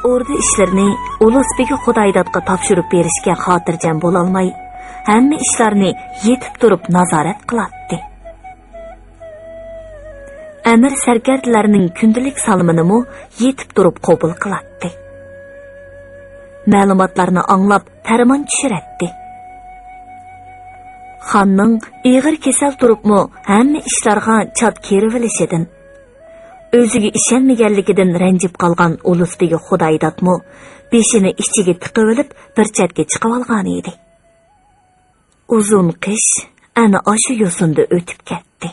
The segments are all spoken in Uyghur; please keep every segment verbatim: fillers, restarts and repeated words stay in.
ئوردا ئىشلىرىنى ئۇلۇس بېگى خۇدايدادقا تاپشۇرۇپ بېرىشكە خاتىرجەم بولالماي، ھەممە ئىشلارنى يېتىپ تۇرۇپ نازارەت قىلاتتى. ئەمىر سەركەردىلەرنىڭ كۈندىلىك سالىمىنىمۇ يېتىپ تۇرۇپ قوبۇل قىلاتتى. مەلۇماتلارنى ئاڭلاپ پەرمان چۈشۈرەتتى. خاننىڭ ئېغىر كېسەل تۇرۇپمۇ ھەممە ئىشلارغا چات كىرىۋېلىشىدىن، ئۆزىگە ئىشەنمىگەنلىكىدىن رەنجىپ قالغان ئۇلۇس بېگى خۇدايدادمۇ بېشىنى ئىچىگە تىقىۋېلىپ بىر چەتكە چىقىۋالغانىدى. ئۇزۇن قىش ئەنە ئاشۇ يوسۇندا ئۆتۈپ كەتتى.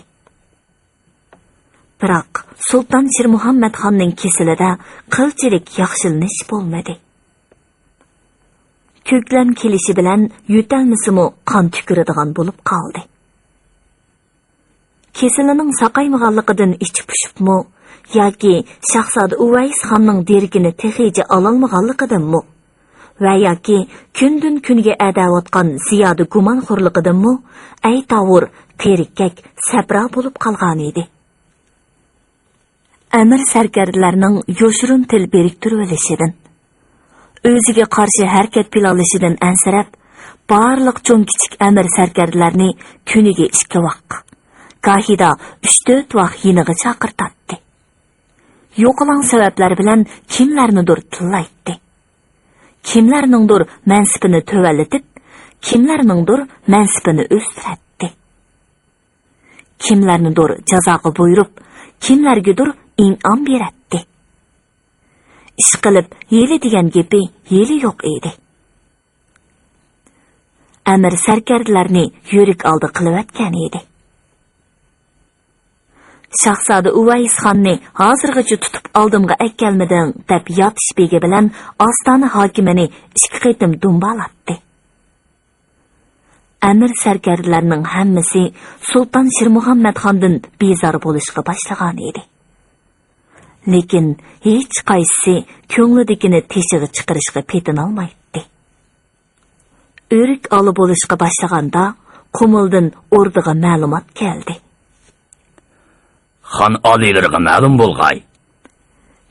بىراق سۇلتان شىرمۇھەممەتخاننىڭ كېسىلىدە قىلچىلىك ياخشىلىنىش بولمىدى. كۆكلەم كېلىشى بىلەن يۆتەلمىسىمۇ قان تۈكۈرىدىغان بولۇپ قالدى. كېسىلىنىڭ ساقايمىغانلىقىدىن ئىچى پۇشۇپمۇ ياكى شاھزادە ئۇۋەيس خاننىڭ دېرىكىنى تېخىچە ئالالمىغانلىقىدىنمۇ ۋە ياكى كۈندىن-كۈنگە ئەدەۋاتقان زىيادە گۇمانخورلۇقىدىنمۇ ئەيتاۋۇر تېرىككەك سەپرا بولۇپ قالغانىدى. ئەمىر سەركەردىلەرنىڭ يوشۇرۇن تىل بىرىكتۈرۈۋېلىشىدىن، ئۆزىگە قارشى ھەرىكەت پىلانلىشىدىن ئەنسىرەپ، بارلىق چوڭ-كىچىك ئەمىر سەركەردىلەرنى كۈنىگە ئىككى ۋاق، گاھىدا ئۈچ-تۆت ۋاق يېنىغا چاقىرتاتتى. يوقىلاڭ سەۋەبلەر بىلەن كىملەرنىدۇر تىللايتتى. كىملەرنىڭدۇر مەنسىپىنى تۆۋەنلىتىپ، كىملەرنىڭدۇر مەنسىپىنى ئۆستۈرەتتى. كىملەرنىدۇر جازاغا بۇيرۇپ، كىملەرگىدۇر ئىنئام بېرەتتى. ئىشقىلىپ، ھىيلە دېگەن گېپى ھېلى يوق ئىدى. ئەمىر سەركەردىلەرنى يۈرەك ئالدى قىلىۋەتكەن ئىدى. شاھزادە ئۇۋەيسخاننى ھازىرغىچە تۇتۇپ ئالدىمغا ئەكەلمىدىڭ دەپ ياتىش بېگى بىلەن ئاستانە ھاكىمىنى ئىككى قېتىم دۇمبالاتتى. ئەمىر سەركەردىلەرنىڭ ھەممىسى سۇلتان شىرمۇھەممەتخاندىن بىزار بولۇشقا باشلىغان ئىدى. لېكىن ھېچقايسىسى كۆڭلىدىكىنى تېشىغا چىقىرىشقا پېتىنالمايتتى. ئۆرۈك ئالا بولۇشقا باشلىغاندا، قۇمۇلدىن ئوردىغا مەلۇمات كەلدى. خان ئالىيلىرىغا مەلۇم بولغاي،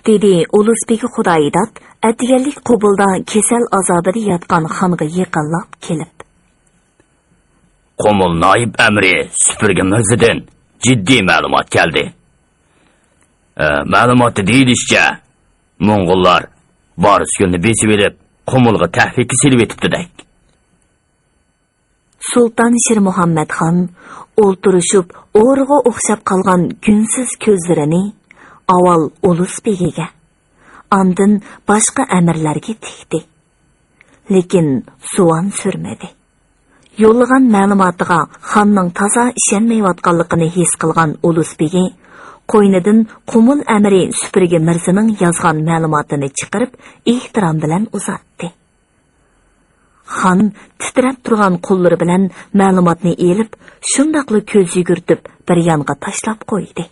دېدى ئۇلۇس بېگى خۇدايىداد ئەتىگەنلىك قۇمۇلدا كېسەل ئازابىدا ياتقان خانغا يېقىنلاپ كېلىپ. قۇمۇل نايىب ئەمىرى سۈپۈرگە مىرزىدىن جىددىي مەلۇمات كەلدى. ئە، مەلۇماتتا دېيىلىشىچە، موڭغۇللار بارسكۆلنى بېسىۋېلىپ، قۇمۇلغا تەھلىكە سېلىۋېتىپتۇدەك. سۇلتان شىرمۇھەممەتخان ئولتۇرۇشۇپ ئورىغا ئوخشاپ قالغان گۈنسىز كۆزلىرىنى ئاۋۋال ئۇلۇس بېگىگە، ئاندىن باشقا ئەمىرلەرگە تىكتى. لېكىن زۇۋان سۈرمىدى. يوللىغان مەلۇماتىغا خاننىڭ تازا ئىشەنمەيۋاتقانلىقىنى ھېس قىلغان ئۇلۇس بېگى قوينىدىن قۇمۇل ئەمىرى سۈپۈرگە مىرزىنىڭ يازغان مەلۇماتىنى چىقىرىپ، ئېھتىرام بىلەن ئۇزاتتى. خان تىترەپ تۇرغان قوللىرى بىلەن مەلۇماتنى ئېلىپ، شۇنداقلا كۆز يۈگۈرتۈپ بىر يانغا تاشلاپ قويدى.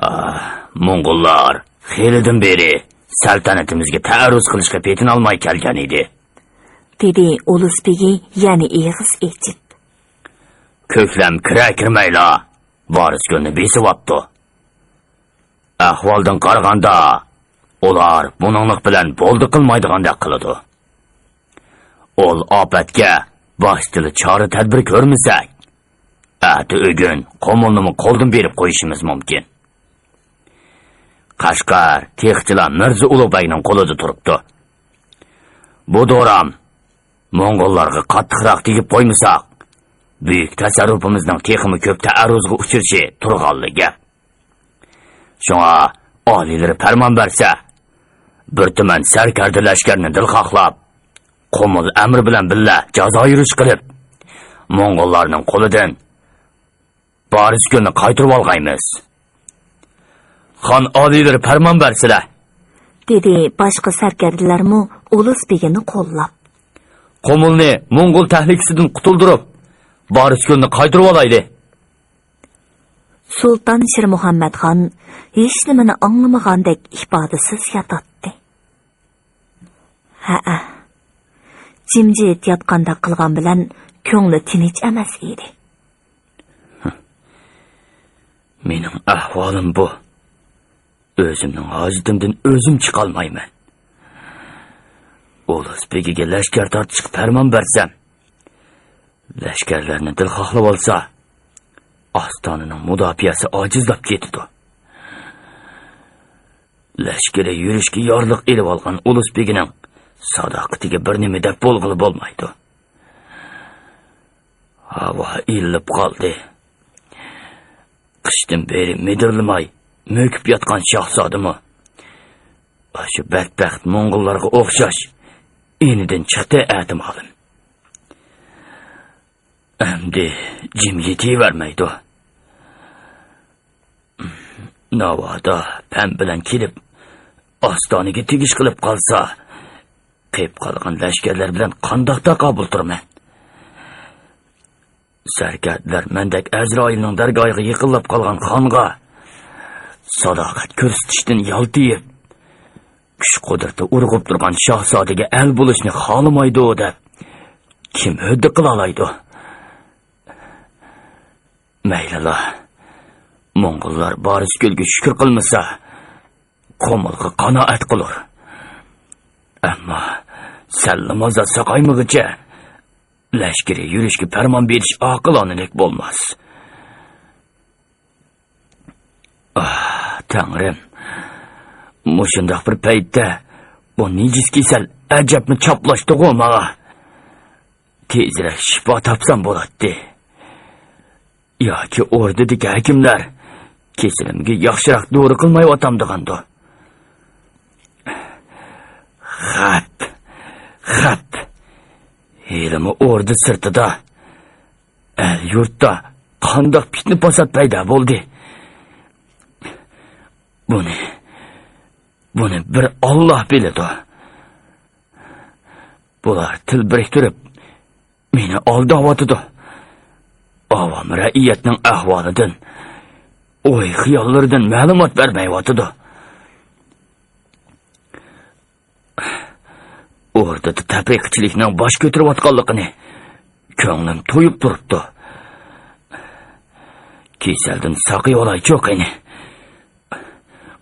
ئاھ، موڭغۇللار خېلىدىن بېرى سەلتەنىتىمىزگە تەئەررۇز قىلىشقا پېتىنالماي كەلگەن ئىدى، دېدى ئۇلۇس بېگى يەنە ئېغىز ئېچىپ. كۆكلەم كىرە كىرمەيلا بارسكۆلنى بېسىۋاپتۇ. ئەھۋالدىن قارىغاندا، ئۇلار بۇنىڭلىق بىلەن بولدى قىلمايدىغاندەك قىلىدۇ. ئۇل ئاپەتكە باشتىلا چارە تەدبىر كۆرمىسەك، ئەتە ئۆگۈن قۇمۇلنىمۇ قولدىن بېرىپ قويۇشىمىز مۇمكىن. قەشقەر تېخىچىلا مىرزا ئۇلۇغ بەگنىڭ قولىدا تۇرۇپتۇ. بۇ دورام موڭغۇللارغا قاتتىقراق تېگىپ قويمىساق، بۈيۈك تەسەررۇپىمىزنىڭ تېخىمۇ كۆپ تەئەررۇزغا ئۇچرىشى تۇرغانلا گەپ. شۇڭا ئالىيلىرى پەرمان بەرسە، بىر تۈمەن سەركەردە لەشكەرنى دىلخاھلاپ، قۇمۇل ئەمىرى بىلەن بىللە جازا يۈرۈش قىلىپ، موڭغۇللارنىڭ قولىدىن بارسكۆلنى قايتۇرۇۋالغايمىز. خان ئالىيلىرى پەرمان بەرسىلە، دېدى باشقا سەركەردىلەرمۇ ئۇلۇس بېگىنى قوللاپ. قۇمۇلنى موڭغۇل تەھلىكىسىدىن قۇتۇلدۇرۇپ، بارسكۆلنى قايتۇرۇۋالايلى. سۇلتان شىرمۇھەممەتخان ھېچنېمىنى ئاڭلىمىغاندەك ئىپادىسىز ياتاتتى. ھەئە، جىمجىت ياتقاندەك قىلغان بىلەن كۆڭلى تىنچ ئەمەس ئىدى. مېنىڭ ئەھۋالىم بۇ. ئۆزۈمنىڭ ھاجىتىمدىن ئۆزۈم چىقالمايمەن. ئۇلۇس بېگىگە لەشكەر تارتىشقا پەرمان بەرسەم، لەشكەرلەرنى دىل خاھلىۋالسا، ئاستانىنىڭ مۇداپىئەسى ئاجىزلاپ كېتىدۇ. لەشكىرى يۈرۈشكە يارلىق ئېلىۋالغان ئۇلۇس بېگىنىڭ ساداقىتىگە بىر نېمە دەپ بولغىلى بولمايدۇ. ھاۋا ئىللىپ قالدى. قىشتىن بېرى مىدىرلىماي مۆكۈپ ياتقان شاھزادىمۇ ئاشۇ بەتبەخت موڭغۇللارغا ئوخشاش ئىنىدىن چىقتى ئەتىمالىم. ئەمدى جىم يېتىۋەرمەيدۇ. ناۋادا پەم بىلەن كېلىپ، ئاستانىگە تېگىش قىلىپ قالسا، قېپ قالغان لەشكەرلەر بىلەن قانداق تاقابىل تۇرىمەن؟ سەركەردىلەر مەندەك ئەزرائىلنىڭ دەرگاھىغا يېقىنلاپ قالغان خانغا ساداقەت كۆرسىتىشتىن يالتىيىپ، كۈچ-قۇدرىتى ئۇرغۇپ تۇرغان شاھزادىگە ئەل بولۇشنى خالىمايدۇ دەپ، كىم ھۆددە قىلالايدۇ؟ مەيلىلا، موڭغۇللار بارسكۆلگە شۈكۈر قىلمىسا، قۇمۇلغا قانائەت قىلۇر. ئەمما سەللىمازا ساقايمىغىچە، لەشكىرىي يۈرۈشكە پەرمان بېرىش ئاقىلانىلىك بولماس. ئاھ، تەڭرىم، مۇشۇنداق بىر پەيتتە بۇ نىجىس كېسەل ئەجەبمۇ چاپلاشتىغۇ ماڭا. تېزرەك شىپا تاپسام بولاتتى. ياكى ئوردىدىكى ھەكىملەر كېسىلىمگە ياخشىراق دورا قىلمايۋاتامدىغاندۇ؟ خەپ، خەپ. ھېلىمۇ ئوردا سىرتىدا، ئەل-يۇرتتا قانداق پىتنە-پاسات پەيدا بولدى؟ بۇنى، بۇنى بىر ئاللا بىلىدۇ. بۇلار تىل بىرىكتۈرۈپ، مېنى ئالداۋاتىدۇ. ئاۋام رەئىيەتنىڭ ئەھۋالىدىن، ئوي-خىياللىرىدىن مەلۇمات بەرمەيۋاتىدۇ. ئوردىدا تەپرىقىچىلىكنىڭ باش كۆتۈرۈۋاتقانلىقىنى كۆڭلۈم تۇيۇپ تۇرۇپتۇ. كېسەلدىن ساقىيىۋالايچۇ قېنى.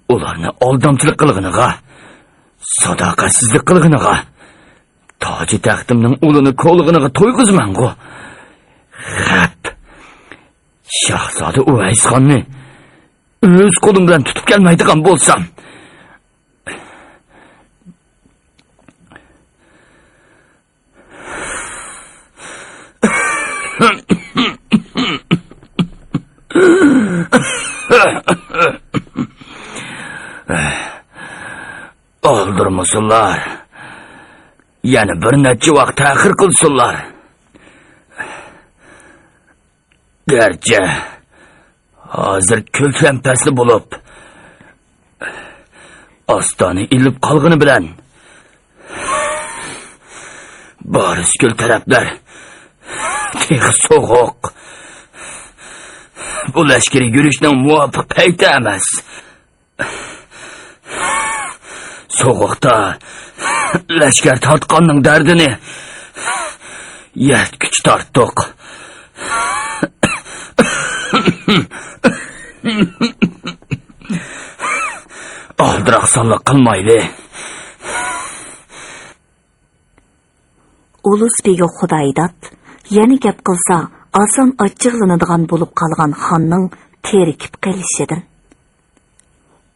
ئۇلارنى ئالدامچىلىق قىلغىنىغا، ساداقەتسىزلىك قىلغىنىغا، تاجى تەختىمنىڭ ئۇلىنى كولىغىنىغا تويغۇزىمەنغۇ. خەپ! شاھزادە ئۇۋەيسخاننى ئۆز قولۇم بىلەن تۇتۇپ كەلمەيدىغان بولسام. ئالدىرمىسۇنلار. يەنە بىر نەچچە ۋاق تەخىر قىلسۇنلار. گەرچە ھازىر كۈلفەم پەسلى بولۇپ، ئاستانە ئېلىپ قالغىنى بىلەن، بارسكۆل تەرەپلەر تېخى سوغۇق. بۇ لەشكىرىي يۈرۈشنىڭ مۇۋاپىق پەيتى ئەمەس. سوغۇقتا لەشكەر تارتقاننىڭ دەردىنى يەتكۈچە تارتتۇق. ئالدىراقسانلىق قىلمايلى. ئۇلۇس بېگى خۇدايداد، يەنە گەپ قىلسا، ئاسان ئاچچىقلىنىدىغان بولۇپ قالغان خاننىڭ تېرىكىپ قېلىشىدىن،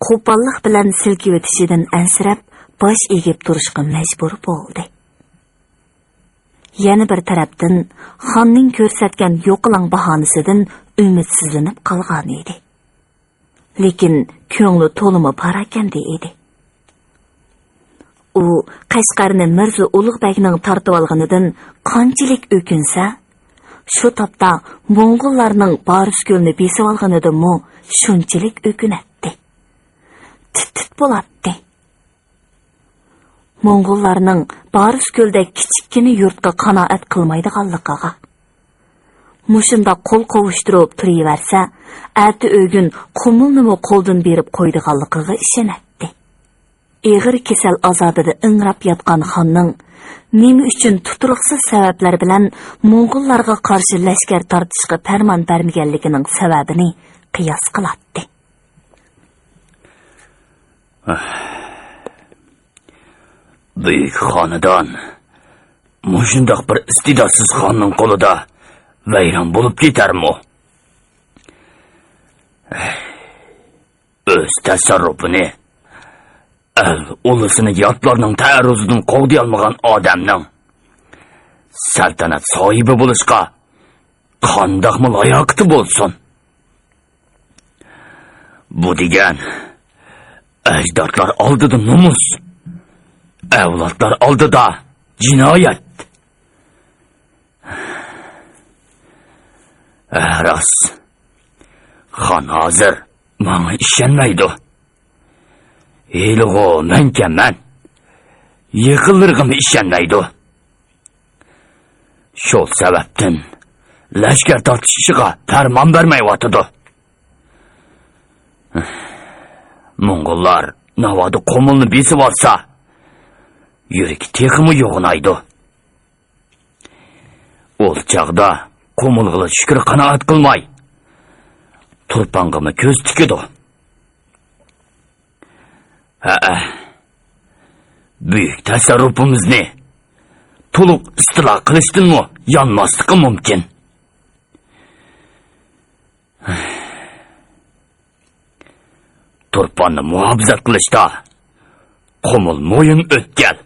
قوپاللىق بىلەن سىلكىۋېتىشىدىن ئەنسىرەپ، باش ئېگىپ تۇرۇشقا مەجبۇر بولدى. يەنە بىر تەرەپتىن، خاننىڭ كۆرسەتكەن يوقىلاڭ باھانىسىدىن ئۈمىدسىزلىنىپ قالغانىدى. لېكىن كۆڭلى تولىمۇ پاراكەندە ئىدى. ئۇ قەشقەرنى مىرزا ئۇلۇغ بەگنىڭ تارتىۋالغىنىدىن قانچىلىك ئۆكۈنسە، شۇ تاپتا موڭغۇللارنىڭ بارسكۆلنى بېسىۋالغىنىدىنمۇ شۇنچىلىك ئۆكۈنەتتى. تىت-تىت بولاتتى. موڭغۇللارنىڭ بارسكۆلدەك كىچىككىنە يۇرتقا قانائەت قىلمايدىغانلىقىغا، مۇشۇنداق قول قوۋۇشتۇرۇپ تۇرۇۋەرسە، ئەتە ئۆگۈن قۇمۇلنىمۇ قولدىن بېرىپ قويىدىغانلىقىغا ئىشىنەتتى. ئېغىر كېسەل ئازابىدا ئىڭراپ ياتقان خاننىڭ نېمە ئۈچۈن تۇتۇرۇقسىز سەۋەبلەر بىلەن موڭغۇللارغا قارشى لەشكەر تارتىشقا پەرمان بەرمىگەنلىكىنىڭ سەۋەبىنى قىياس قىلاتتى. بۈيۈك خانىدان مۇشۇنداق بىر ئىستىداتسىز خاننىڭ قولىدا ۋەيران بولۇپ كېتەرمۇ؟ ئۆز تەسەررۇپىنى، ئەل ئۇلىسىنى ياتلارنىڭ تەئەررۇزىدىن قوغدىيالمىغان ئادەمنىڭ سەلتەنەت ساھىبى بولۇشقا قانداقمۇ لاياقىتى بولسۇن؟ بۇ دېگەن ئەجدادلار ئالدىدا نومۇس، ئەۋلادلار ئالدىدا جىنايەت. ھە، راست. خان ھازىر ماڭا ئىشەنمەيدۇ. ھېلىغۇ مەنكەنمەن. يېقىنلىرىغىمۇ ئىشەنمەيدۇ. شۇ سەۋەبتىن لەشكەر تارتىشىشىغا پەرمان بەرمەيۋاتىدۇ. موڭغۇللار ناۋادا قۇمۇلنى بېسىۋالسا، يۈرىكى تېخىمۇ يوغىنايدۇ. ئۇ چاغدا قۇمۇلغىلا شۈكۈر قانائەت قىلماي، تۇرپانغىمۇ كۆز تىكىدۇ. ھەئە، بۈيۈك تەسەررۇپىمىزنى تولۇق ئىستىلا قىلىشتىنمۇ يانماسلىقى مۇمكىن. تۇرپاننى مۇھاپىزەت قىلىشتا قۇمۇل مۇھىم ئۆتكەل.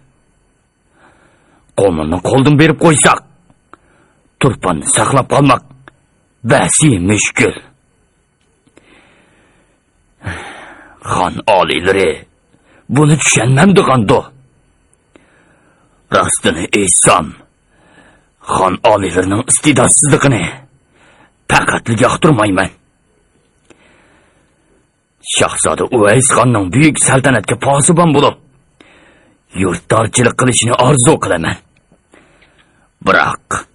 قۇمۇلنى قولدىن بېرىپ قويساق، تۇرپاننى ساقلاپ قالماق بەسى مۈشكۈل. خان ئالىيلىرى بۇنى چۈشەنمەمدىغاندۇ؟ راستىنى ئېيتسام، خان ئالىيلىرىنىڭ ئىستىداتسىزلىقىنى پەقەتلا ياقتۇرمايمەن. شاھزادە ئۇۋەيسخاننىڭ بۈيۈك سەلتەنەتكە پاسىبان بولۇپ، يۇرتدارچىلىق قىلىشىنى ئارزۇ قىلىمەن. بىراق،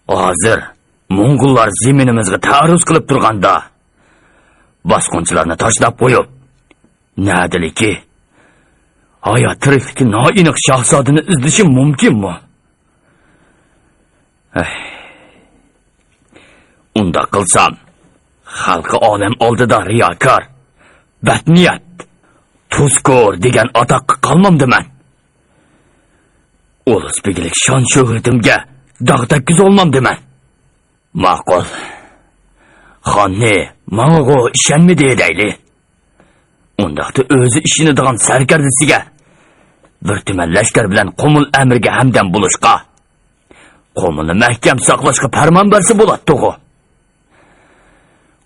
ھازىر موڭغۇللار زېمىنىمىزغا تەئەررۇز قىلىپ تۇرغاندا، باسقۇنچىلارنى تاشلاپ قويۇپ، نەدىلىكى، ھايات تىرىكلىكى نائېنىق شاھزادىنى ئىزدىشى مۇمكىنمۇ؟ ئەھ. ئۇنداق قىلسام، خەلقى ئالەم ئالدىدا رىياكار، بەتنىيەت، تۇزكور دېگەن ئاتاققا قالمامدىمەن؟ ئۇلۇس بىگلىك شان-شۆھرىتىمگە داغ تەگكۈزۈۋالمامدىمەن؟ ماقۇل. خاننى ماڭىغۇ ئىشەنمىدى دەيلى. ئۇنداقتا ئۆزى ئىشىنىدىغان سەركەردىسىگە بىر تۈمەن لەشكەر بىلەن قۇمۇل ئەمىرگە ھەمدەم بولۇشقا، قۇمۇلنى مەھكەم ساقلاشقا پەرمان بەرسە بولاتتىغۇ.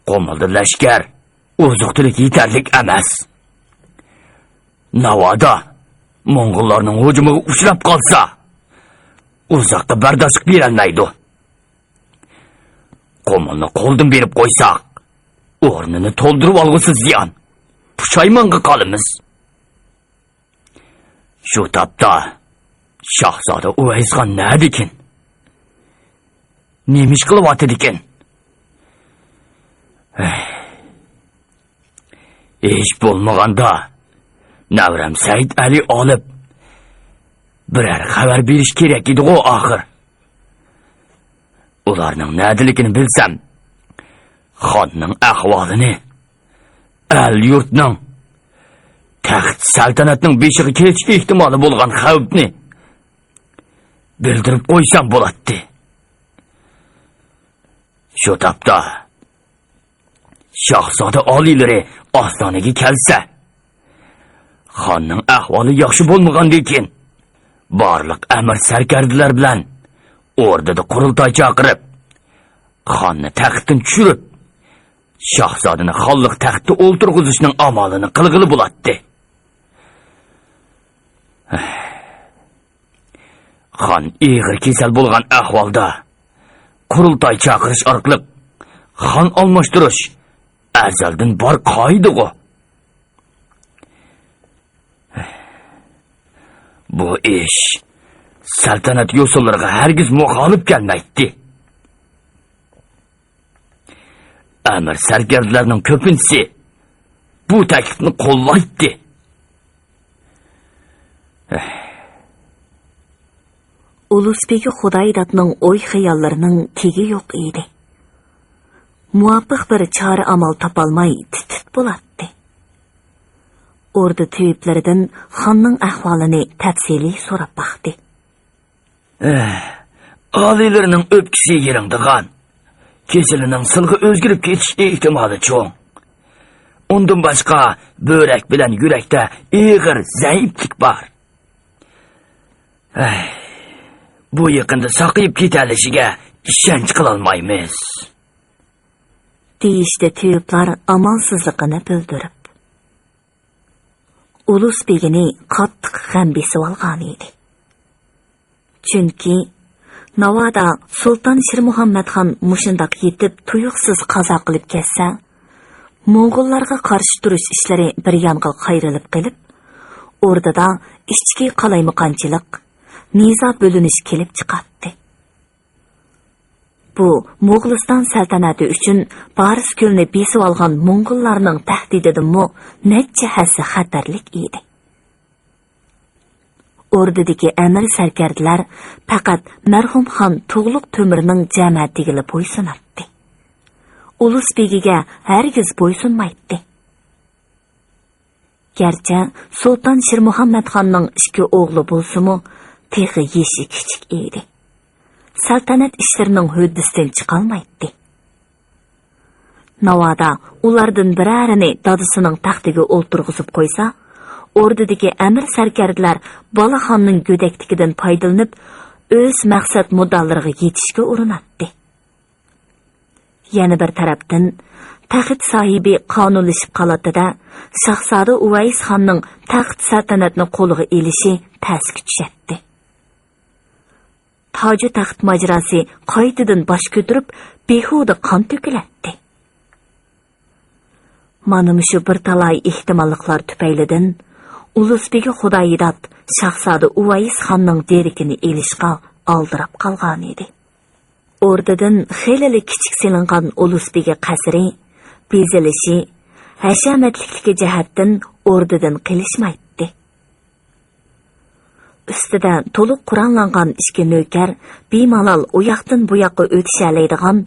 قۇمۇلدا لەشكەر، ئوزۇق-تۈلۈك يېتەرلىك ئەمەس. ناۋادا موڭغۇللارنىڭ ھۇجۇمىغا ئۇچراپ قالسا، ئۇزاققا بەرداشلىق بېرەلمەيدۇ. قۇمۇلنى قولدىن بېرىپ قويساق، ئورنىنى تولدۇرۇۋالغۇسى زىيان، پۇشايمانغا قالىمىز. شۇ تاپتا شاھزادە ئۇۋەيسخان نەدىكىن؟ نېمە ئىش قىلىۋاتىدىكىن؟ ھېي. ھېچ بولمىغاندا، نەۋرەم سەئىد ئەلى ئالىپ بىرەر خەۋەر بېرىش كېرەك ئىدىغۇ ئاخىر. ئۇلارنىڭ نەدىلىكىنى بىلسەم، خاننىڭ ئەھۋالىنى، ئەل-يۇرتنىڭ، تەخت-سەلتەنەتنىڭ بېشىغا كېلىش ئېھتىمالى بولغان خەۋپنى بىلدۈرۈپ قويسام بولاتتى. شۇ تاپتا شاھزادە ئالىيلىرى ئاستانىگە كەلسە، خاننىڭ ئەھۋالى ياخشى بولمىغاندىن كېيىن، بارلىق ئەمىر سەركەردىلەر بىلەن ئوردىدا قۇرۇلتاي چاقىرىپ، خاننى تەختتىن چۈشۈرۈپ، شاھزادىنى خانلىق تەختتە ئولتۇرغۇزۇشنىڭ ئامالىنى قىلغىلى بولاتتى. خان ئېغىر كېسەل بولغان ئەھۋالدا قۇرۇلتاي چاقىرىش ئارقىلىق خان ئالماشتۇرۇش ئەزەلدىن بار قائىدىغۇ. بۇ ئىش سەلتەنەت يوسۇنلىرىغا ھەرگىز مۇخالىپ كەلمەيتتى. ئەمىر سەركەردىلەرنىڭ كۆپىنچىسى بۇ تەكلىپنى قوللايتتى. ئۇلۇسبېگى خۇدايدادنىڭ ئوي-خىياللىرىنىڭ تېگى يوق ئىدى. مۇۋاپىق بىر چارە-ئامال تاپالماي تىت-تىت بولاتتى. ئوردا تېۋىپلىرىدىن خاننىڭ ئەھۋالىنى تەپسىلىي سوراپ باقتى. ئەھ، ئالىيلىرىنىڭ ئۆپكىسى يىرىڭدىغان. كېسىلىنىڭ سىلغا ئۆزگىرىپ كېتىش ئېھتىمالى چوڭ. ئۇندىن باشقا، بۆرەك بىلەن يۈرەكتە ئېغىر زەئىپلىك بار. ئەھ، بۇ يېقىندا ساقىيىپ كېتەلىشىگە ئىشەنچ قىلالمايمىز. دېيىشتى تېۋىپلار ئامالسىزلىقىنى بىلدۈرۈپ. ئۇلۇس بېگىنى قاتتىق غەم بېسىۋالغانىدى. چۈنكى ناۋادا سۇلتان شىرمۇھەممەتخان مۇشۇنداق يېتىپ تۇيۇقسىز قازا قىلىپ كەتسە، موڭغۇللارغا قارشى تۇرۇش ئىشلىرى بىر يانغا قايرىلىپ قېلىپ، ئوردىدا ئىچكى قالايمىقانچىلىق، نىزا بۆلۈنۈش كېلىپ چىقاتتى. بۇ موغۇلىستان سەلتەنەتى ئۈچۈن بارس كۆلنى بېسىۋالغان موڭغۇللارنىڭ تەھدىتىدىنمۇ نەچچە ھەسسە خەتەرلىك ئىدى. ئوردىدىكى ئەمىر سەركەردىلەر پەقەت مەرھۇم خان تۇغلۇق تۆمۈرنىڭ جەمەتىگىلا بويسۇناتتى. ئۇلۇس بېگىگە ھەرگىز بويسۇنمايتتى. گەرچە سۇلتان شىرمۇھەممەتخاننىڭ ئىككى ئوغلى بولسىمۇ، تېخى يېشى كىچىك ئىدى. سەلتەنەت ئىشلىرىنىڭ ھۆددىسىدىن چىقالمايتتى. ناۋادا ئۇلاردىن بىرەرىنى دادىسىنىڭ تەختىگە ئولتۇرغۇزۇپ قويسا، ئوردىدىكى ئەمىر سەركەردىلەر بالا خاننىڭ گۆدەكلىكىدىن پايدىلىنىپ، ئۆز مەقسەت مۇددىئالىرىغا يېتىشكە ئۇرۇناتتى. يەنە بىر تەرەپتىن، تەخت ساھىبى قانۇنلىشىپ قالاتتى-دە، شاھزادە ئۇۋەيس خاننىڭ تەخت سەلتەنەتنى قولىغا ئېلىشى پەسكە چۈشەتتى. تاجۇ تەخت ماجىراسى قايتىدىن باش كۆتۈرۈپ، بىھۇدە قان تۆكۈلەتتى. مانا مۇشۇ بىر تالاي ئېھتىماللىقلار تۈپەيلىدىن، ئۇلۇس بېگى خۇدايىداد شاھزادە ئۇۋەيس خاننىڭ دېرىكىنى ئېلىشقا ئالدىراپ قالغانىدى. ئوردىدىن خېلىلا كىچىك سېلىنغان ئۇلۇس بېگى قەسرى، بېزىلىشى، ھەشەمەتلىكلىكى جەھەتتىن ئوردىدىن قېلىشمايتتى. ئۈستىدە تولۇق قوراللانغان ئىككى نۆكەر بىمالال ئۇياقتىن بۇياققا ئۆتۈشەلەيدىغان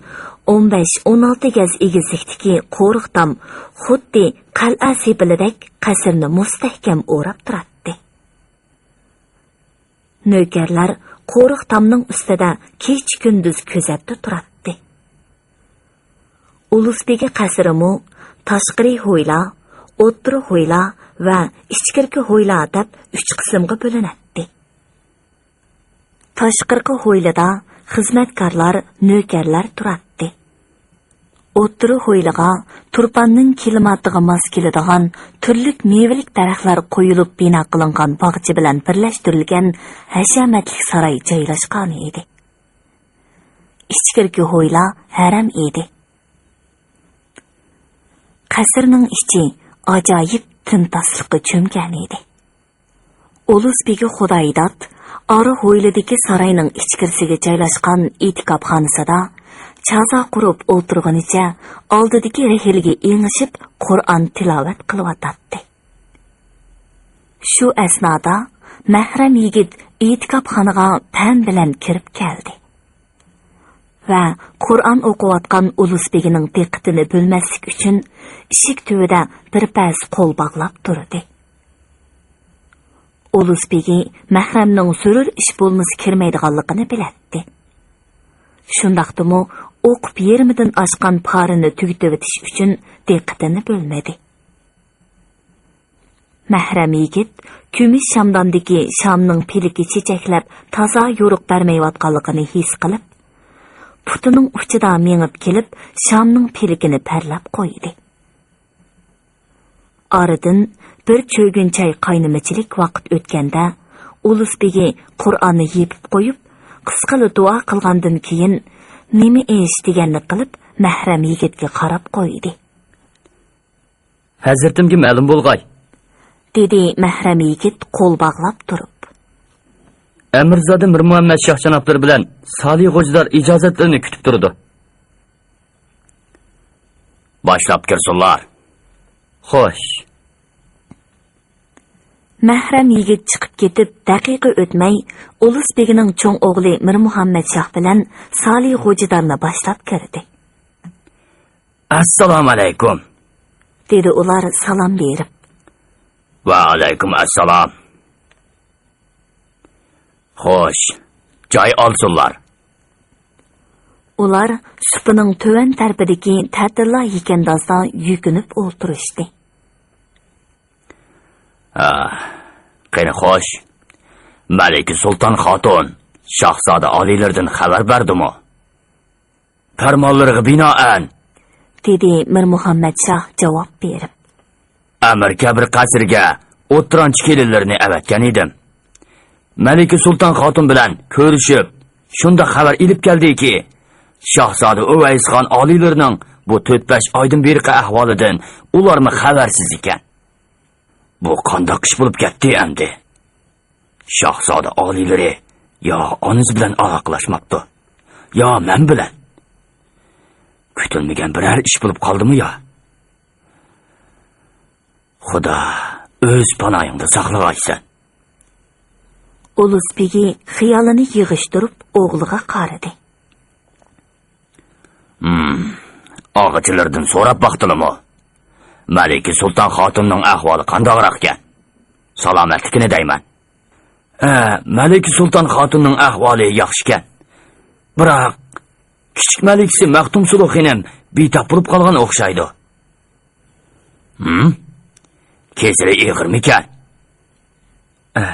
ئون بەش، ئون ئالتە گەز ئېگىزلىكتىكى قورۇق تام خۇددى قەلئە سېپىلىدەك قەسىرنى مۇستەھكەم ئوراپ تۇراتتى. نۆكەرلەر قورۇق تامنىڭ ئۈستىدە كېچە-كۈندۈز كۆزەتتە تۇراتتى. ئۇلۇس بېگى قەسرىمۇ تاشقىرى ھويلا، ئوتتۇرا ھويلا ۋە ئىچكىرىكى ھويلا دەپ ئۈچ قىسىمغا بۆلۈنەتتى. تاشقىرىقى ھويلىدا خىزمەتكارلار، نۆكەرلەر تۇراتتى. ئوتتۇرا ھويلىغا تۇرپاننىڭ كىلىماتىغا ماس كېلىدىغان تۈرلۈك مېۋىلىك دەرەخلەر قويۇلۇپ بىنا قىلىنغان باغچە بىلەن بىرلەشتۈرۈلگەن ھەشەمەتلىك ساراي جايلاشقان ئىدى. ئىچكىرىكى ھويلا ھەرەم ئىدى. قەسىرنىڭ ئىچى ئاجايىپ تىمتاسلىققا چۆمگەن ئىدى. ئۇلۇس بېگى خۇدايىداد ئارا ھويلىدىكى ساراينىڭ ئىچكىرىسىگە جايلاشقان ئېتىكاپخانىسىدا چازا قۇرۇپ ئولتۇرغىنىچە ئالدىدىكى رەھىلگە ئېڭىشىپ قۇرئان تىلاۋەت قىلىۋاتاتتى. شۇ ئەسنادا مەھرەم يىگىت ئېتىكاپخانىغا پەم بىلەن كىرىپ كەلدى. ۋە قۇرئان ئوقۇۋاتقان ئۇلۇس بېگىنىڭ دىققىتىنى بۆلمەسلىك ئۈچۈن، ئىشىك تۈۋىدە بىر پەس قول باغلاپ تۇردى. ئۇلۇس بېگى مەھرەمنىڭ زۆرۈر ئىش بولمىسا كىرمەيدىغانلىقىنى بىلەتتى. شۇنداقتىمۇ ئوقۇپ يېرىمىدىن ئاشقان پارىنى تۈگىتىۋېتىش ئۈچۈن دىققىتىنى بۆلمىدى. مەھرەم يىگىت كۈمۈش شامداندىكى شامنىڭ پىلىكى چېچەكلەپ تازا يورۇق بەرمەيۋاتقانلىقىنى ھېس قىلىپ، پۇتىنىڭ ئۇچىدا مېڭىپ كېلىپ، شامنىڭ پىلىكىنى پەرلەپ قويدى. ئارىدىن بىر چۆگۈن چاي قاينىمىچىلىك ۋاقىت ئۆتكەندە، ئۇلۇس بېگى قۇرئاننى يېپىپ قويۇپ، قىسقىلا دۇئا قىلغاندىن كېيىن، نېمە ئىش دېگەننى قىلىپ، مەھرەم يىگىتكە قاراپ قويدى. ھەزرىتىمگە مەلۇم بولغاي، دېدى مەھرەم يىگىت قول باغلاپ تۇرۇپ. ئەمىرزادە مىرمۇھەممەت شاھ جانابلىرى بىلەن سالىھ غوجىدار ئىجازەتلىرىنى كۈتۈپ تۇرىدۇ. باشلاپ كىرسۇنلار. خوش. مەھرەم يىگىت چىقىپ كېتىپ دەقىقە ئۆتمەي، ئۇلۇس بېگىنىڭ چوڭ ئوغلى مىرمۇھەممەت شاھ بىلەن سالىھ غوجىدارنى باشلاپ كىردى. ئەسسالامۇئەلەيكۇم، دېدى ئۇلار سالام بېرىپ. ۋەئەلەيكۇم ئەسسالام. خوش، جاي ئالسۇنلار. ئۇلار سۇپىنىڭ تۆۋەن تەرىپىدىكى تەتىللا يېكەندازدا يۈكۈنۈپ ئولتۇرۇشتى. ھە، قېنى خوش، مەلىكە سۇلتان خاتۇن شاھزادە ئالىيلىرىدىن خەۋەر بەردىمۇ؟ پەرمانلىرىغا بىنائەن، دېدى مىرمۇھەممەت شاھ جاۋاب بېرىپ. ئەمىر كەبىر قەسرىگە ئوتتۇرانچە كېلىنلىرىنى ئەۋەتكەن ئىدىم. مەلىكە سۇلتان خاتۇن بىلەن كۆرۈشۈپ، شۇنداق خەۋەر ئېلىپ كەلدىكى، شاھزادە ئۇۋەيسخان ئالىيلىرىنىڭ بۇ تۆت-بەش ئايدىن بېرىقى ئەھۋالىدىن ئۇلارمۇ خەۋەرسىز ئىكەن. بۇ قانداق ئىش بولۇپ كەتتى ئەمدى؟ شاھزادە ئالىيلىرى يا ئانىسى بىلەن ئالاقىلاشماپتۇ، يا مەن بىلەن. كۈتۈلمىگەن بىرەر ئىش بولۇپ قالدىمۇ يا؟ خۇدا ئۆز پاناھىڭدا ساقلىغايسەن. ئۇلۇس بېگى خىيالىنى يىغىشتۇرۇپ ئوغلىغا قارىدى. ھىم، ئاغىچىلىرىدىن سوراپ باقتىلىمۇ؟ مەلىكە سۇلتان خاتۇننىڭ ئەھۋالى قانداقراقكەن؟ سالامەتلىكىنى دەيمەن. ھە، مەلىكە سۇلتان خاتۇننىڭ ئەھۋالى ياخشىكەن. بىراق، كىچىك مەلىكىسى مەختۇمسۇلۇ خېنىم بىتاپ بولۇپ قالغان ئوخشايدۇ. ھىم؟ كېسىلى ئېغىرمىكەن؟ ئە،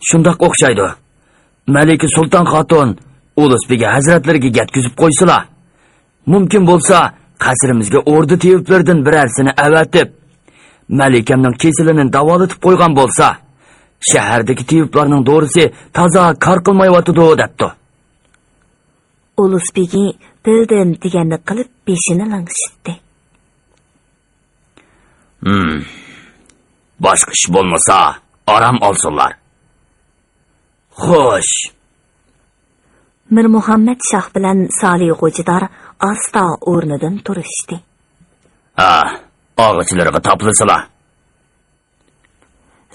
شۇنداق ئوخشايدۇ. مەلىكە سۇلتان خاتۇن ئۇلۇس بېگى ھەزرەتلىرىگە يەتكۈزۈپ قويسىلا، مۇمكىن بولسا، قەسرىمىزگە ئوردا تېۋىپلىرىدىن بىرەرسىنى ئەۋەتىپ، مەلىكەمنىڭ كېسىلىنى داۋالىتىپ قويغان بولسا، شەھەردىكى تېۋىپلارنىڭ دورىسى تازا كار قىلمايۋاتىدۇ، دەپتۇ. ئۇلۇس بېگى بىلدىم دېگەننى قىلىپ بېشىنى لىڭشىتتى. ھىم. باشقا ئىش بولمىسا، ئارام ئالسۇنلار. خوش. مىرمۇھەممەت شاھ بىلەن سالى غوجىدار ئاستا ئورنىدىن تۇرۇشتى. ھە، ئاغىچىلىرىغا تاپىلىسىلا،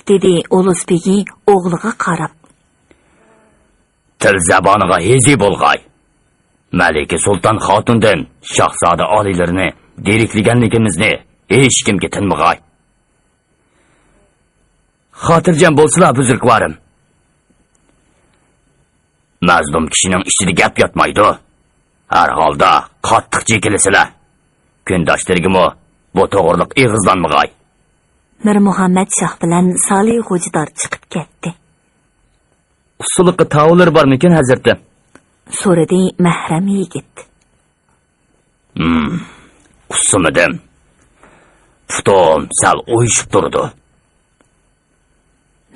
دېدى ئۇلۇس بېگى ئوغلىغا قاراپ. تىل زابانىغا ھېزى بولغاي. مەلىكە سۇلتان خاتۇندىن شاھزادە ئالىيلىرىنى دېرىكلىگەنلىكىمىزنى ھېچكىمگە تىنمىغاي. خاتىرجەم بولسىلا، بۈزرۈكۋارىم. مەزلۇم كىشىنىڭ ئىچىدە گەپ ياتمايدۇ. ھەر ھالدا قاتتىق چېكىلىسىلە. كۈنداشلىرىگىمۇ بۇ توغرىلىق ئېغىزلانمىغاي. مىرمۇھەممەت شاھ بىلەن سالى غوجىدار چىقىپ كەتتى. ئۇستىلىققا تاۋۇللىرى بارمىكىن، ھەزرىتىم؟ سورىدى مەھرەم يىگىت. ھىم، قۇسسىمىدىم. پۇتۇم سەل ئۇيۇشۇپ تۇرىدۇ.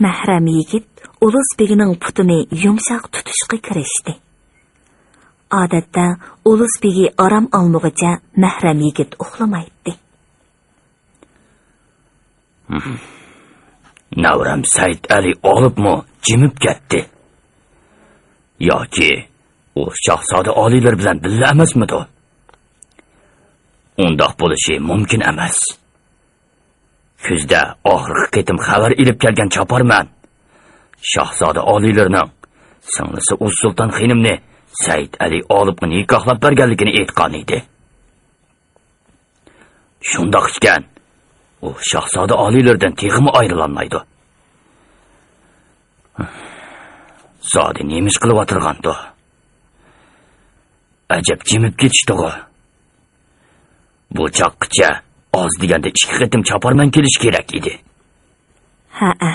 مەھرەم يىگىت ئۇلۇس بېگىنىڭ پۇتىنى يۇمشاق تۇتۇشقا كىرىشتى. ئادەتتە ئۇلۇس بېگى ئارام ئالمىغۇچە مەھرەم يىگىت ئۇخلىمايتتى. نەۋرەم سەئىد ئەلى ئالىپمۇ جىمىپ كەتتى. ياكى ئۇ شاھزادە ئالىيلىرى بىلەن بىللە ئەمەسمىدۇ؟ ئۇنداق بولۇشى مۇمكىن ئەمەس. كۈزدە ئاخىرقى قېتىم خەۋەر ئېلىپ كەلگەن چاپارمەن شاھزادە ئالىيلىرىنىڭ سىڭلىسى ئۇزسۇلتان خېنىمنى سەئىد ئەلى ئالىپقا نىكاھلاپ بەرگەنلىكىنى ئېيتقان ئىدى. شۇنداق ئىكەن، ئۇ شاھزادە ئالىيلىرىدىن تېخىمۇ ئايرىلالمايدۇ. زادى نېمە ئىش قىلىۋاتىدىغاندۇ؟ ئەجەب جىمىپ كېتىشتىغۇ. بۇ چاغقىچە ئاز دېگەندە ئىككى قېتىم چاپارمەن كېلىشى كېرەك ئىدى. ھەئە.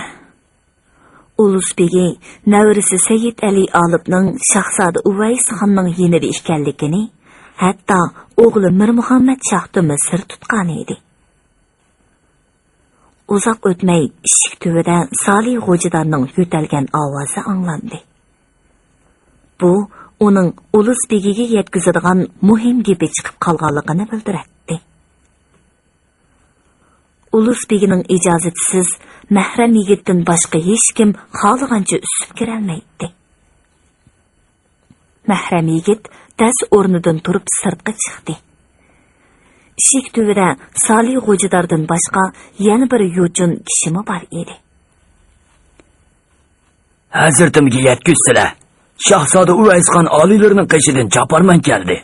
ئۇلۇس بېگى نەۋرىسى سەيىد ئەلى ئالىپنىڭ شاھزادە ئۇۋەيس خاننىڭ يېنىدا ئىكەنلىكىنى، ھەتتا ئوغلى مىرمۇھەممەت شاھتىنمۇ سىر تۇتقانىدى. ئۇزاق ئۆتمەي ئىشىك تۈۋىدە سالى غوجىدارنىڭ يۆتەلگەن ئاۋازى ئاڭلاندى. بۇ ئۇنىڭ ئۇلۇس بېگىگە يەتكۈزىدىغان مۇھىم گېپى چىقىپ قالغانلىقىنى بىلدۈرەتتى. ئۇلۇس بېگىنىڭ ئىجازىتىسىز مەھرەم يىگىتتىن باشقا ھېچكىم خالىغانچە ئۈسۈپ كىرەلمەيتتى. مەھرەم يىگىت تەس ئورنىدىن تۇرۇپ سىرتقا چىقتى. ئىشىك تۈۋىدە سالى غوجىداردىن باشقا يەنە بىر يوچۇن كىشىمۇ بار ئىدى. ھەزرىتىمگە يەتكۈزسىلە، شاھزادە ئۇۋەيسخان ئالىيلىرىنىڭ قېشىدىن چاپارمەن كەلدى.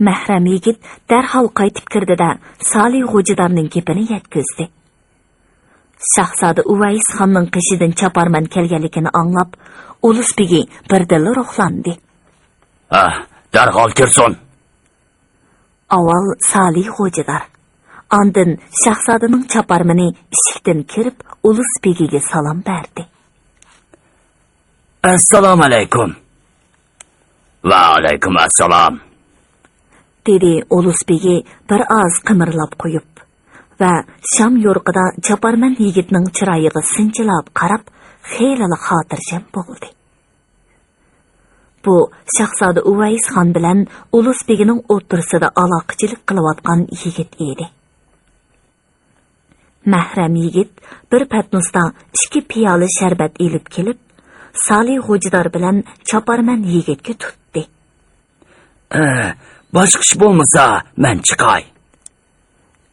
مەھرەم يىگىت دەرھال قايتىپ كىردى-دە، سالى غوجىدارنىڭ گېپىنى يەتكۈزدى. شاھزادە ئۇۋەيس خاننىڭ قېشىدىن چاپارمەن كەلگەنلىكىنى ئاڭلاپ، ئۇلۇس بېگى بىردىنلا روھلاندى. ھە، دەرھال كىرسۇن! ئاۋۋال سالىھ خوجىدار، ئاندىن شاھزادىنىڭ چاپارمىنى ئىشىكتىن كىرىپ، ئۇلۇس بېگىگە سالام بەردى. ئەسسالامۇئەلەيكۇم. ۋەئەلەيكۇم ئەسسالام، دېدى ئۇلۇس بېگى بىر ئاز قىمىرلاپ قويۇپ ۋە شام يورۇقىدا چاپارمەن يىگىتنىڭ چىرايىغا سىنچىلاپ قاراپ، خېلىلا خاتىرجەم بولدى. بۇ شاھزادە ئۇۋەيس خان بىلەن ئۇلۇس بېگىنىڭ ئوتتۇرىسىدا ئالاقىچىلىك قىلىۋاتقان يىگىت ئىدى. مەھرەم يىگىت بىر پەتنۇستا ئىككى پىيالە شەربەت ئېلىپ كېلىپ، سالىھ خوجىدار بىلەن چاپارمەن يىگىتكە تۇتتى. ئە، باشقا ئىش بولمىسا، مەن چىقاي،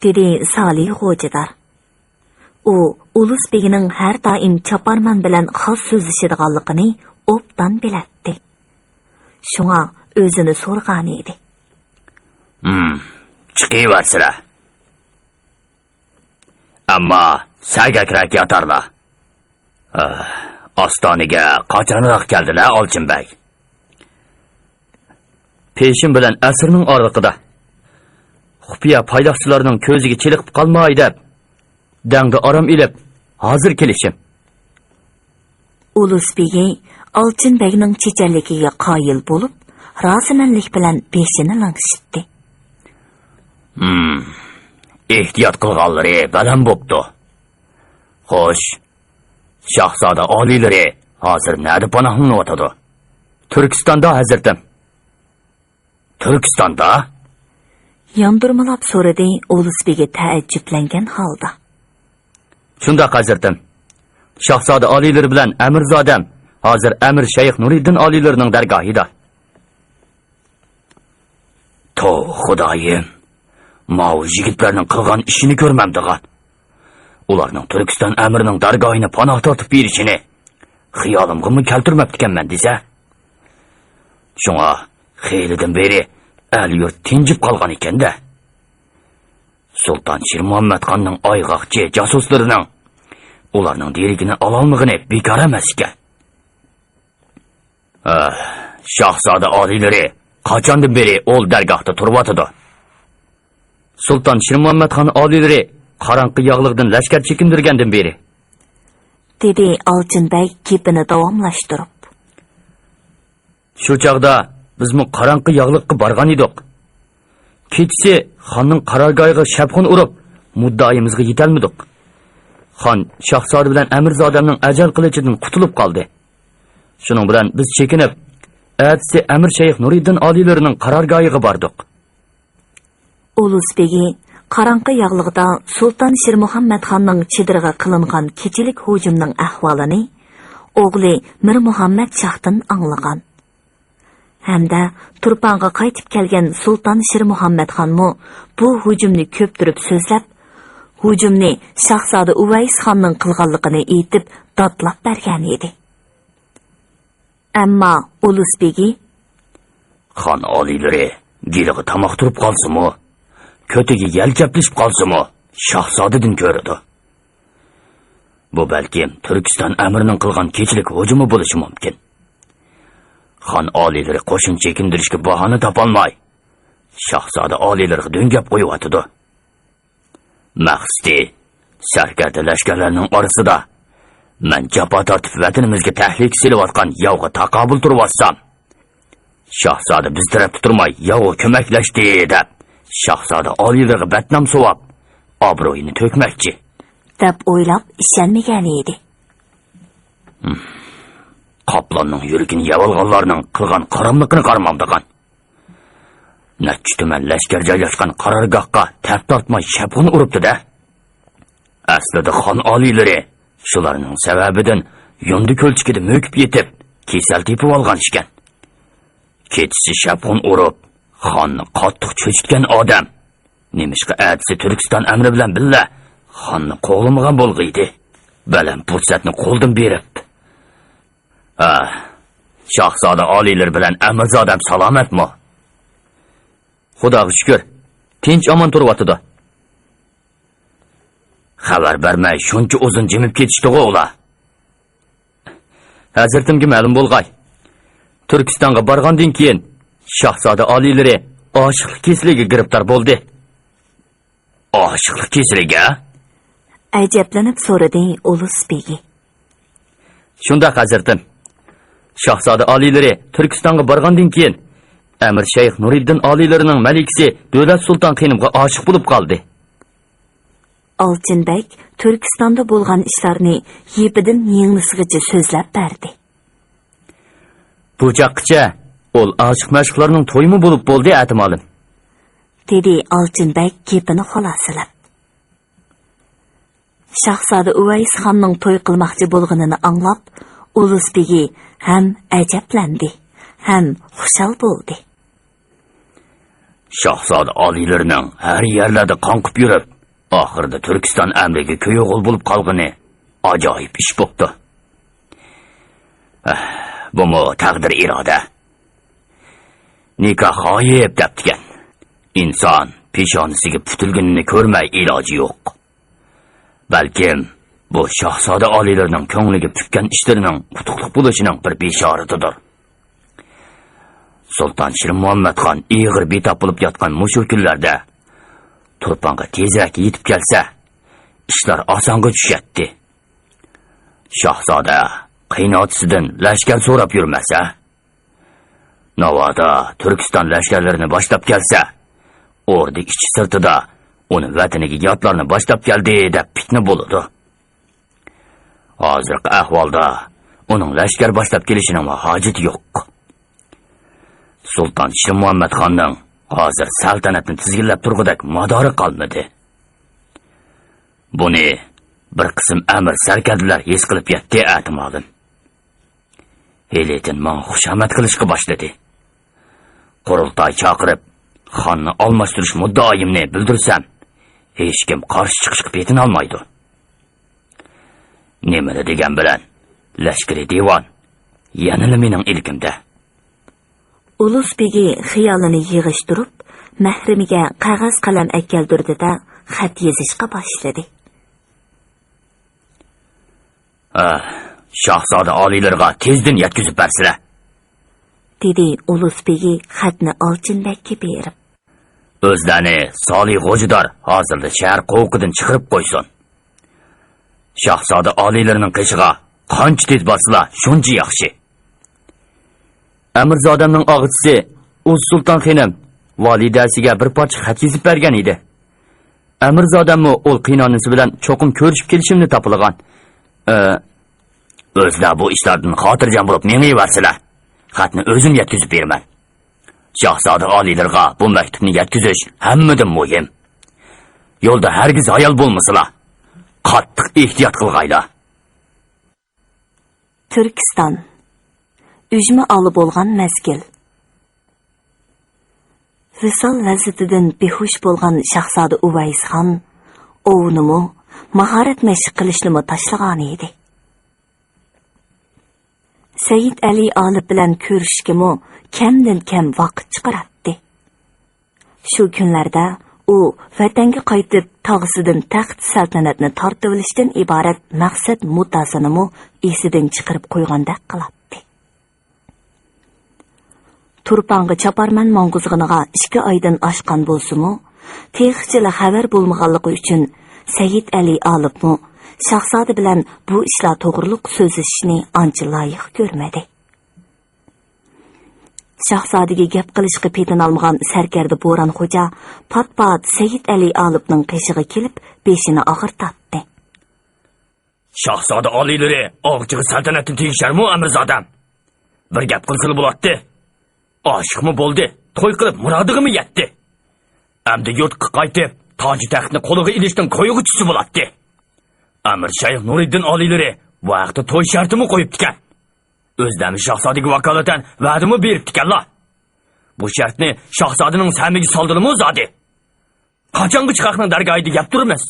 دېدى سالىھ خوجىدار. ئۇ ئۇلۇس بېگىنىڭ ھەر دائىم چاپارمەن بىلەن خاس سۆزلىشىدىغانلىقىنى ئوبدان بىلەتتى. شۇڭا ئۆزىنى سورىغانىدى. ھىم، چىقىۋەرسىلە. ئەمما سەگەكرەك ياتارلا. ئاھ، ئاستانىگە قاچانراق كەلدىلە، ئالچىن بەگ؟ پېشىن بىلەن ئەسىرنىڭ ئارىلىقىدا. خۇپىيە پايلاقچىلارنىڭ كۆزىگە چېلىقىپ قالماي دەپ، دەڭدە ئارام ئېلىپ، ھازىر كېلىشىم. ئۇلۇس بېگى ئالچىن بەگنىڭ چېچەنلىكىگە قايىل بولۇپ، رازىمەنلىك بىلەن بېشىنى لىڭشىتتى. ھىم، ئېھتىيات قىلغانلىرى بەلەن بوپتۇ. خوش، شاھزادە ئالىيلىرى ھازىر نەدە پاناھلىنىۋاتىدۇ؟ تۈركىستاندا، ھەزرىتىم. تۈركىستاندا؟ ياندۇرمىلاپ سورىدى ئۇلۇس بېگى تەئەججۈپلەنگەن ھالدا. شۇنداق، ھەزرىتىم. شاھزادە ئالىيلىرى بىلەن ئەمىرزادەم ھازىر ئەمىر شەيخ نۇرىدىن ئالىيلىرىنىڭ دەرگاھىدا. توۋا خۇدايىم، ماۋۇ يىگىتلەرنىڭ قىلغان ئىشىنى كۆرمەمدىغان. ئۇلارنىڭ تۈركىستان ئەمىرىنىڭ دەرگاھىنى پاناھ تارتىپ بېرىشىنى خىيالىمغىمۇ كەلتۈرمەپتىكەنمەن دېسە. شۇڭا خېلىدىن بېرى ئەل-يۇرت تىنجىپ قالغان ئىكەن-دە. سۇلتان شىرمۇھەممەتخاننىڭ ئايغاقچى جاسۇسلىرىنىڭ ئۇلارنىڭ دېرىكىنى ئالالمىغىنى بىكار ئەمەس ئىكەن. ئاھ، شاھزادە ئالىيلىرى قاچاندىن بېرى ئول دەرگاھتا تۇرۇۋاتىدۇ؟ سۇلتان شىرمۇھەممەتخان ئالىيلىرى قاراڭقى ياغلىقتىن لەشكەر چېكىندۈرگەندىن بېرى، دېدى ئالچىن بەگ گېپىنى داۋاملاشتۇرۇپ. شۇ چاغدا بىزمۇ قاراڭقى ياغلىققا بارغان ئىدۇق. كېچىسى خاننىڭ قارارگاھىغا شەپقۇن ئۇرۇپ، مۇددىئايىمىزغا يېتەلمىدۇق. خان شاھزادە بىلەن ئەمىرزادەمنىڭ ئەجەل قىلىچىدىن قۇتۇلۇپ قالدى. شۇنىڭ بىلەن بىز چېكىنىپ، ئەتىسى ئەمىر شەيخ نۇرىدىن ئالىيلىرىنىڭ قارارگاھىغا باردۇق. ئۇلۇس بېگى قاراڭقى ياغلىقىدا سۇلتان شىرمۇھەممەتخاننىڭ چېدىرىغا قىلىنغان كېچىلىك ھۇجۇمنىڭ ئەھۋالىنى ئوغلى مىرمۇھەممەت شاھتىن ئاڭلىغان. ھەمدە تۇرپانغا قايتىپ كەلگەن سۇلتان شىرمۇھەممەتخانمۇ بۇ ھۇجۇمنى كۆپتۈرۈپ سۆزلەپ، ھۇجۇمنى شاھزادە ئۇۋەيس خاننىڭ قىلغانلىقىنى ئېيتىپ، داتلاپ بەرگەن ئىدى. ئەمما ئۇلۇس بېگى، خان ئالىيلىرى گېلىغا تاماق تۇرۇپ قالسىمۇ، كۆتىگە يەل چەپلىشىپ قالسىمۇ، شاھزادىدىن كۆرىدۇ. بۇ بەلكىم تۈركىستان ئەمىرىنىڭ قىلغان كېچىلىك ھۇجۇمى بولۇشى مۇمكىن. خان ئالىيلىرى قوشۇن چېكىندۈرۈشكە باھانە تاپالماي، شاھزادە ئالىيلىرىغا دۆڭگەپ قويۇۋاتىدۇ. مەقسىتى، سەركەردە لەشكەرلەرنىڭ ئارىسىدا مەن جاپا تارتىپ ۋەتىنىمىزگە تەھلىكە سېلىۋاتقان ياۋغا تاقابىل تۇرۇۋاتسام، شاھزادە بىز تەرەپتە تۇرماي ياۋغا كۆمەكلەشتى دەپ، شاھزادە ئالىيلىرىغا بەتنام سوۋاپ، ئابرۇيىنى تۆكمەكچى، دەپ ئويلاپ ئىشەنمىگەن ئىدى. قاپلاننىڭ يۈرىكىنى يەۋالغانلارنىڭ قىلغان قاراملىقىنى قارىمامدىغان. نەچچە تۈمەن لەشكەر جايلاشقان قارارگاھقا تەپ تارتماي شەپقۇن ئۇرۇپتۇ-دە. ئەسلىدە خان ئالىيلىرى شۇلارنىڭ سەۋەبىدىن يوندى كۆلچىكىدە مۆكۈپ يېتىپ، كېسەل تېپىۋالغان ئىكەن. كېچىسى شەپقۇن ئۇرۇپ، خاننى قاتتىق چۆچۈتكەن ئادەم. نېمىشقا ئەتىسى تۈركىستان ئەمرى بىلەن بىللە خاننى قوغلىمىغان بولغىيدى؟ بەلەن پۇرسەتنى قولدىن بېرىپ. ھە، شاھزادە ئالىيلىرى بىلەن ئەمىرزادەم سالامەتمۇ؟ خۇداغا شۈكۈر، تىنچ-ئامان تۇرۇۋاتىدۇ. خەۋەر بەرمەي شۇنچە ئۇزۇن جىمىپ كېتىشتىغۇ ئۇلار. ھەزرىتىمگە مەلۇم بولغاي، تۈركىستانغا بارغاندىن كېيىن شاھزادە ئالىيلىرى ئاشىقلىق كېسىلىگە گىرىپتار بولدى. ئاشىقلىق كېسىلىگە؟ ئەجەبلىنىپ سورىدى ئۇلۇس بېگى. شۇنداق، ھەزرىتىم. شاھزادە ئالىيلىرى تۈركىستانغا بارغاندىن كېيىن، ئەمىر شەيخ نۇرىددىن ئالىيلىرىنىڭ مەلىكىسى دۆلەت سۇلتان خېنىمغا ئاشىق بولۇپ قالدى. ئالچىن بەگ تۈركىستاندا بولغان ئىشلارنى يىپىدىن يىڭنىسىغىچە سۆزلەپ بەردى. بۇ چاغقىچە ئۇل ئاشىق-مەشۇقلارنىڭ تويىمۇ بولۇپ بولدى، ئەتىمالىم. دېدى ئالچىن بەگ گېپىنى خۇلاسىلەپ. شاھزادە ئۇۋەيس خاننىڭ توي قىلماقچى بولغىنىنى ئاڭلاپ، ئۇلۇس بېگى ھەم ئەجەبلەندى، ھەم خۇشال بولدى. شاھزادە ئالىيلىرىنىڭ ھەر يەرلەردە قاڭقىپ يۈرۈپ، ئاخىرىدا تۈركىستان ئەمرىگە كۆيۈغۇل بولۇپ قالغىنى ئاجايىپ ئىش بوپتۇ. ئەھ، بۇمۇ تەقدىر ئىرادە. نىكاھ غايىب دەپتىكەن. ئىنسان پېشانىسىگە پۈتۈلگىنىنى كۆرمەي ئىلاجى يوق. بەلكىم، بۇ شاھزادە ئالىيلىرىنىڭ كۆڭلىگە پۈككەن ئىشلىرىنىڭ ئۇتۇقلۇق بولۇشىنىڭ بىر بېشارىتىدۇر. سۇلتان شىرمۇھەممەتخان ئېغىر بىتاپ بولۇپ ياتقان مۇشۇ كۈنلەردە تۇرپانغا تېزرەك يېتىپ كەلسە، ئىشلار ئاسانغا چۈشەتتى. شاھزادە قېيىنئاتىسىدىن لەشكەر سوراپ يۈرمەسە، ناۋادا تۈركىستان لەشكەرلىرىنى باشلاپ كەلسە، ئوردا ئىچى سىرتىدا ئۇنى ۋەتىنىگە ياتلارنى باشلاپ كەلدى دەپ پىتنە بولىدۇ. ھازىرقى ئەھۋالدا ئۇنىڭ لەشكەر باشلاپ كېلىشىنىڭمۇ ھاجىتى يوق. سۇلتان شىرمۇھەممەتخاننىڭ ھازىر سەلتەنەتنى تىزگىنلەپ تۇرغۇدەك مادارى قالمىدى. بۇنى بىر قىسىم ئەمىر سەركەردىلەر ھېس قىلىپ يەتتى، ئەتىمالىم. ھېلىتىن ماڭا خۇشامەت قىلىشقا باشلىدى. قۇرۇلتاي چاقىرىپ، خاننى ئالماشتۇرۇش مۇددىئايىمنى بىلدۈرسەم، ھېچكىم قارشى چىقىشقا پېتىنالمايدۇ. نېمىلا دېگەن بىلەن، لەشكىرىي دىۋان يەنىلا مېنىڭ ئىلكىمدە. ئۇلۇس بېگى خىيالىنى يىغىشتۇرۇپ، مەھرىمىگە قەغەز قەلەم ئەكەلدۈردى-دە، خەت يېزىشقا باشلىدى. ئاھ، شاھزادە ئالىيلىرىغا تېزدىن يەتكۈزۈپ بەرسىلە! دېدى ئۇلۇس بېگى خەتنى ئالچىن بەگكە بېرىپ. ئۆزلەرنى سالىھ غوجىدار ھازىرلا شەھەر قوۋۇقىدىن چىقىرىپ قويسۇن. شاھزادە ئالىيلىرىنىڭ قېشىغا قانچە تېز بارسىلا، شۇنچە ياخشى. ئەمىرزادەمنىڭ ئاغىچىسى ئۇز سۇلتان خېنىم ۋالىدەسىگە بىر پارچە خەت يېزىپ بەرگەن ئىدى. ئەمىرزادەممۇ ئۇل قېيىنئانىسى بىلەن چوقۇم كۆرۈشۈپ كېلىشىمنى تاپىلىغان. ئە، ئۆزلەر بۇ ئىشلاردىن خاتىرجەم بولۇپ مېڭىۋەرسىلە، خەتنى ئۆزۈم يەتكۈزۈپ بېرىمەن. شاھزادە ئالىيلىرىغا بۇ مەكتۇپنى يەتكۈزۈش ھەممىدىن مۇھىم. يولدا ھەرگىز ھايال بولمىسىلا، قاتتىق ئېھتىيات قىلغايلا. تۈركىستان. ئۈجمە ئالا بولغان مەزگىل. ۋىسال لەززىتىدىن بىھۇش بولغان شاھزادە ئۇۋەيسخان ئوۋنىمۇ، ماھارەت مەشىق قىلىشنىمۇ تاشلىغانىدى. سەيىد ئەلى ئالىپ بىلەن كۆرۈشۈشكىمۇ كەمدىن كەم ۋاقىت چىقىراتتى. شۇ كۈنلەردە ئۇ ۋەتەنگە قايتىپ، تاغىسىدىن تەخت سەلتەنەتنى تارتىۋېلىشتىن ئىبارەت مەقسەت مۇددىئاسىنىمۇ ئېسىدىن چىقىرىپ قويغاندەك قىلاتتى. تۇرپانغا چاپارمەن ماڭغۇزغىنىغا ئىككى ئايدىن ئاشقان بولسىمۇ، تېخىچىلا خەۋەر بولمىغانلىقى ئۈچۈن، سەيىد ئەلى ئالىپمۇ شاھزادە بىلەن بۇ ئىشلار توغرۇلۇق سۆزلىشىشنى ئانچە لايىق كۆرمىدى. شاھزادىگە گەپ قىلىشقا پېتىنالمىغان سەركەردە بوران خوجا پات-پات سەيىد ئەلى ئالىپنىڭ قېشىغا كېلىپ، بېشىنى ئاغرىتاتتى. شاھزادە ئالىيلىرى ئاغىچىغا سەلتەنەتتىن تېگىشەرمۇ، ئەمىرزادەم؟ بىر گەپ قىلسىلا بولاتتى. ئاشىقمۇ بولدى، توي قىلىپ مۇرادىغىمۇ يەتتى. ئەمدى يۇرتقا قايتىپ، تاجى تەختنى قولىغا ئېلىشنىڭ كويىغا چۈشسە بولاتتى. ئەمىر شەيخ نۇرىددىن ئالىيلىرى بۇ ھەقتە توي شەرتىمۇ قويۇپتىكەن. ئۆزلەرمۇ شاھزادىگە ۋاكالىتەن ۋەدىمۇ بېرىپتىكەنلا. بۇ شەرتنى شاھزادىنىڭ سەمىگە سالدىلىمۇ زادى؟ قاچانغىچە خەقنىڭ دەرگاھىدا يەپ تۇرىمىز؟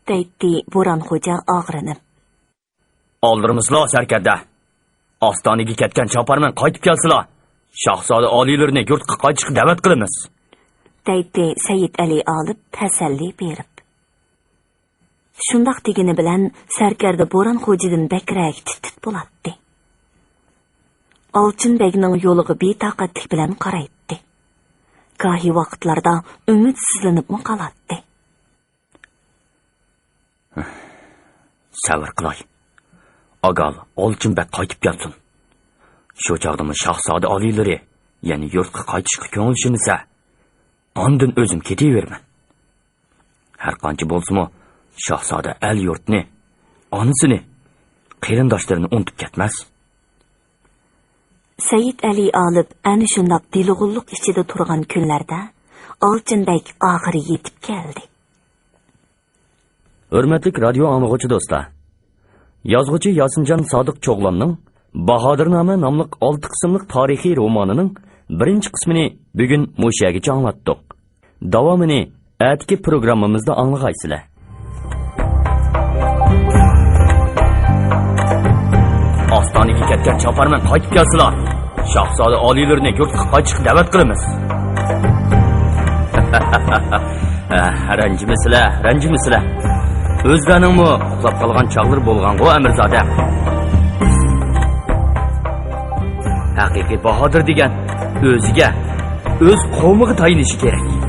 دەيتتى بوران خوجا ئاغرىنىپ. ئالدىرىمىسىلا، سەركەردە. ئاستانىگە كەتكەن چاپارمەن قايتىپ كەلسىلا، شاھزادە ئالىيلىرىنى يۇرتقا قايتىشقا دەۋەت قىلىمىز. دەيتتى سەيىد ئەلى ئالىپ تەسەللى بېرىپ. شۇنداق دېگىنى بىلەن سەركەردە بوران خوجىدىن بەكرەك تىت-تىت بولاتتى. ئالچىن بەگنىڭ يولىغا بىتاقەتلىك بىلەن قارايتتى. گاھى ۋاقىتلاردا ئۈمىدسىزلىنىپمۇ قالاتتى. سەۋر قىلاي. ئاگال ئالچىن بەگ قايتىپ كەلسۇن. شۇ چاغدىمۇ شاھزادە ئالىيلىرى يەنە يۇرتقا قايتىشقا كۆڭۈل شىنىسە، ئاندىن ئۆزۈم كېتىۋېرىمەن. ھەر قانچە بولسىمۇ، شاھزادە ئەل-يۇرتنى، ئانىسىنى، قېرىنداشلىرىنى ئۇنتۇپ كەتمەس. سەيىت ئەلى ئالىپ ئەنە شۇنداق دىلىغۇللۇق ئىچىدە تۇرغان كۈنلەردە ئالچىن بەگ ئاخىرى يېتىپ كەلدى. ھۆرمەتلىك رادىيو ئاڭلىغۇچى دوستلار! يازغۇچى ياسىنجان سادىق چوغلامنىڭ باھادىرنامە ناملىق ئالتە قىسىملىق تارىخىي رومانىنىڭ بىرىنچى قىسمىنى بۈگۈن مۇشۇ يەرگىچە ئاڭلاتتۇق. داۋامىنى ئەتىكى پروگراممىمىزدا ئاڭلىغايسىلەر. ئاستانىگە كەتكەن چاپارمەن قايتىپ كەلسىلا، شاھزادە ئالىيلىرىنى يۇرتقا قايتىشقا دەۋەت قىلىمىز. رەنجىمىسىلە، رەنجىمىسىلە. ئۆزلەرنىڭمۇ ئۇخلاپ قالغان چاغلىرى بولغانغۇ، ئەمىرزادە. ھەقىقىي باھادىر دېگەن ئۆزىگە، ئۆز قوۋمىغا تايىنىشى كېرەك.